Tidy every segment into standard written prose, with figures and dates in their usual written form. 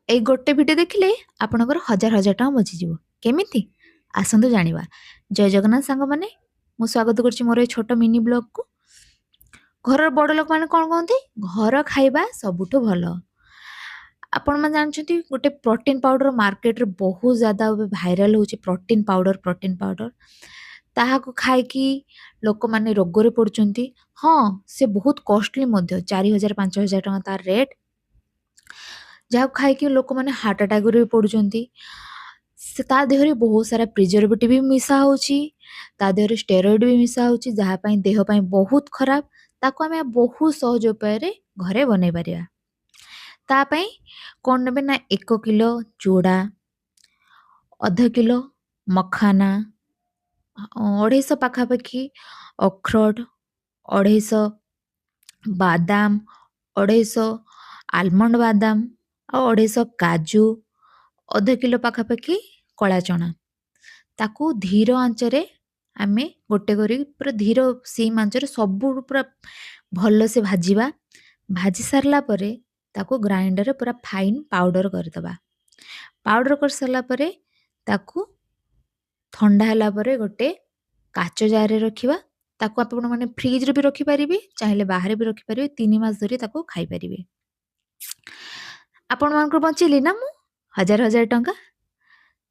ଏଇ ଗୋଟେ ଭିଡ଼ିଓ ଦେଖିଲେ ଆପଣଙ୍କର ହଜାର ହଜାର ଟଙ୍କା ବଞ୍ଚିଯିବ। କେମିତି? ଆସନ୍ତୁ ଜାଣିବା। ଜୟ ଜଗନ୍ନାଥ ସାଙ୍ଗମାନେ, ମୁଁ ସ୍ୱାଗତ କରୁଛି ମୋର ଏଇ ଛୋଟ ମିନି ବ୍ଲଗକୁ। ଘରର ବଡ଼ ଲୋକମାନେ କ'ଣ କହନ୍ତି? ଘର ଖାଇବା ସବୁଠୁ ଭଲ। ଆପଣମାନେ ଜାଣିଛନ୍ତି, ଗୋଟେ ପ୍ରୋଟିନ୍ ପାଉଡ଼ର ମାର୍କେଟରେ ବହୁତ ଜ୍ୟାଦା ଏବେ ଭାଇରାଲ ହେଉଛି, ପ୍ରୋଟିନ୍ ପାଉଡ଼ର, ପ୍ରୋଟିନ୍ ପାଉଡ଼ର। ତାହାକୁ ଖାଇକି ଲୋକମାନେ ରୋଗରେ ପଡ଼ୁଛନ୍ତି। ହଁ, ସେ ବହୁତ କଷ୍ଟଲି ମଧ୍ୟ, 4000 5000 ଟଙ୍କା ତାର ରେଟ୍, ଯାହାକୁ ଖାଇକି ଲୋକମାନେ ହାର୍ଟ ଆଟାକରେ ବି ପଡ଼ୁଛନ୍ତି। ସେ ତା ଦେହରେ ବହୁତ ସାରା ପ୍ରିଜର୍ଭେଟିଭ୍ ବି ମିଶା ହେଉଛି, ତା ଦେହରେ ଷ୍ଟେରଏଡ଼୍ ବି ମିଶା ହେଉଛି, ଯାହା ପାଇଁ ଦେହ ପାଇଁ ବହୁତ ଖରାପ। ତାକୁ ଆମେ ବହୁତ ସହଜ ଉପାୟରେ ଘରେ ବନେଇ ପାରିବା। ତା ପାଇଁ କ'ଣ ନେବେ ନା, 1 କିଲୋ ଚୁଡ଼ା, ଅଧ କିଲୋ ମଖାନା, 250 ପାଖାପାଖି ଅଖରୋଟ, 250 ବାଦାମ, 250 ଆଲମଣ୍ଡ ବାଦାମ ଆଉ 250 କାଜୁ, ଅଧ କିଲୋ ପାଖାପାଖି କଳା ଚଣା। ତାକୁ ଧୀର ଆଞ୍ଚରେ ଆମେ ଗୋଟେ କରି ପୁରା ଧୀର ସିମ୍ ଆଞ୍ଚରେ ସବୁ ପୁରା ଭଲସେ ଭାଜିବା। ଭାଜି ସାରିଲା ପରେ ତାକୁ ଗ୍ରାଇଣ୍ଡରରେ ପୁରା ଫାଇନ୍ ପାଉଡ଼ର କରିଦେବା। ପାଉଡ଼ର କରିସାରିଲା ପରେ ତାକୁ ଥଣ୍ଡା ହେଲା ପରେ ଗୋଟେ କାଚ ଜାରରେ ରଖିବା। ତାକୁ ଆପଣମାନେ ଫ୍ରିଜରେ ବି ରଖିପାରିବେ, ଚାହିଁଲେ ବାହାରେ ବି ରଖିପାରିବେ। 3 ମାସ ଧରି ତାକୁ ଖାଇପାରିବେ। ଆପଣମାନଙ୍କର ବଞ୍ଚେଇଲି ନା ମୁଁ ହଜାର ହଜାର ଟଙ୍କା।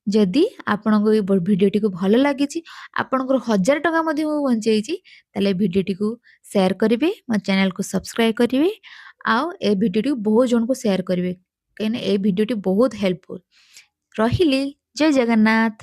ଯଦି ଆପଣଙ୍କୁ ଏଇ ଭିଡ଼ିଓଟିକୁ ଭଲ ଲାଗିଛି, ଆପଣଙ୍କର 1000 ଟଙ୍କା ମଧ୍ୟ ମୁଁ ବଞ୍ଚେଇଛି, ତାହେଲେ ଭିଡ଼ିଓଟିକୁ ସେୟାର କରିବେ, ମୋ ଚ୍ୟାନେଲକୁ ସବସ୍କ୍ରାଇବ୍ କରିବେ ଆଉ ଏ ଭିଡ଼ିଓଟିକୁ ବହୁତ ଜଣଙ୍କୁ ସେୟାର କରିବେ, କାହିଁକିନା ଏ ଭିଡ଼ିଓଟି ବହୁତ ହେଲ୍ପଫୁଲ୍। ରହିଲି, ଜୟ ଜଗନ୍ନାଥ।